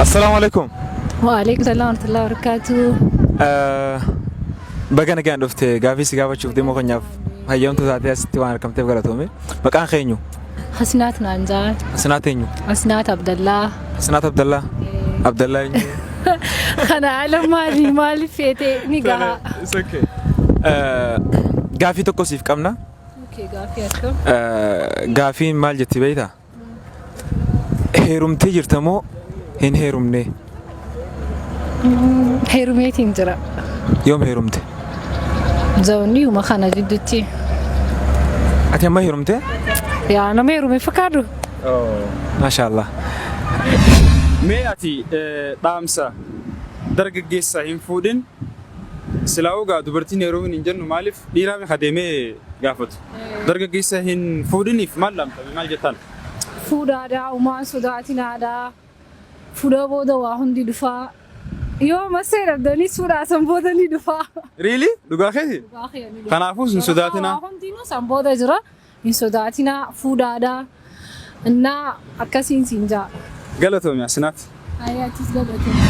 Assalaamu alaikum. Waalaikum salaam warahmatullahi wabarakatuh. Baga nagaan dhufte gaafii si gaafachuuf deemuu keenyaaf hayyamtuu taatee asitti waan argamteef galatoome. Maqaan kee eenyu? Hasnaat naan jaan. Hasnaat eenyu? Hasnaat Abdallaa. Hasnaat Abdallaa. Abdallaa eenyu? Kana ala maali maaliif feete ni gaha. It's okay. Gaafii tokko siif qabna. Okay, gaafii akkam? Gaafiin maal jetti beektaa? Heerumtee jirta moo hin heerumne? Heerumeetiin jira. Yoom heerumte? Zawniuma kana jidduutti. Ati amma heerumte? Yaa nama heerume fakkaadhu. Maashaallah. Mee ati dhaamsa dargaggeessa hin fuudhin silaa'uu gaa dubartiin heerumin hin jennu maaliif dhiiraa meeqa deemee gaafatu. Dargaggeessa hin fuudhiniif maal dhaamta maal jettaan? Fuudhaadhaa umaan sodaatinaadhaa. Fuudha booda waa hundi dhufaa. Yoo masee dhabdanis fuudhaa san booda ni dhufaa. Really? Dhugaa keeti? Dhugaa kee ni dhufa. Kanaafuu hin sodaatinaa. Waa hundinuu san booda jira. Hin sodaatinaa fuudhaadhaa. Innaa akkasiin siin jaa. Galatoomi Asinaat. Ayyaachis galatoomi.